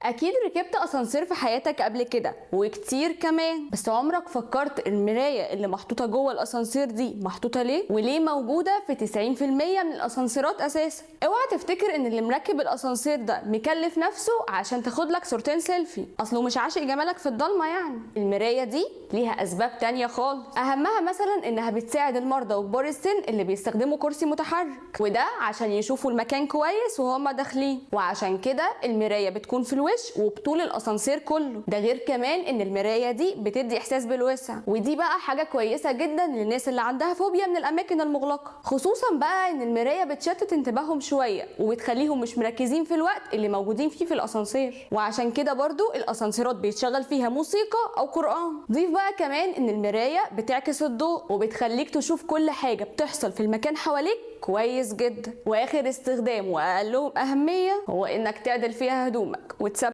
اكيد ركبت اسانسير في حياتك قبل كده وكتير كمان، بس عمرك فكرت المراية اللي محطوطة جوه الاسانسير دي محطوطة ليه؟ وليه موجودة في 90% من الاسانسيرات اساسا؟ اوعى تفتكر ان اللي مركب الاسانسير ده مكلف نفسه عشان تاخد لك صورتين سيلفي، اصله مش عاشق جمالك في الضلمة. يعني المراية دي ليها اسباب تانية خالص، اهمها مثلا انها بتساعد المرضى وكبار السن اللي بيستخدموا كرسي متحرك، وده عشان يشوفوا المكان كويس وهما داخلين، وعشان كده المراية بتكون في الوش وبطول الاسانسير كله. ده غير كمان ان المراية دي بتدي احساس بالوسع، ودي بقى حاجة كويسة جدا للناس اللي عندها فوبيا من الاماكن المغلقة، خصوصا بقى ان المراية بتشتت انتباههم شوية وبتخليهم مش مركزين في الوقت اللي موجودين فيه في الاسانسير. وعشان كده برضو الاسانسيرات بيتشغل فيها موسيقى او قرآن. ضيف بقى كمان ان المراية بتعكس الضوء وبتخليك تشوف كل حاجة بتحصل في المكان حواليك كويس جدا. واخر استخدام واقلهم اهمية هو انك تعدل فيها هدومك وتثبت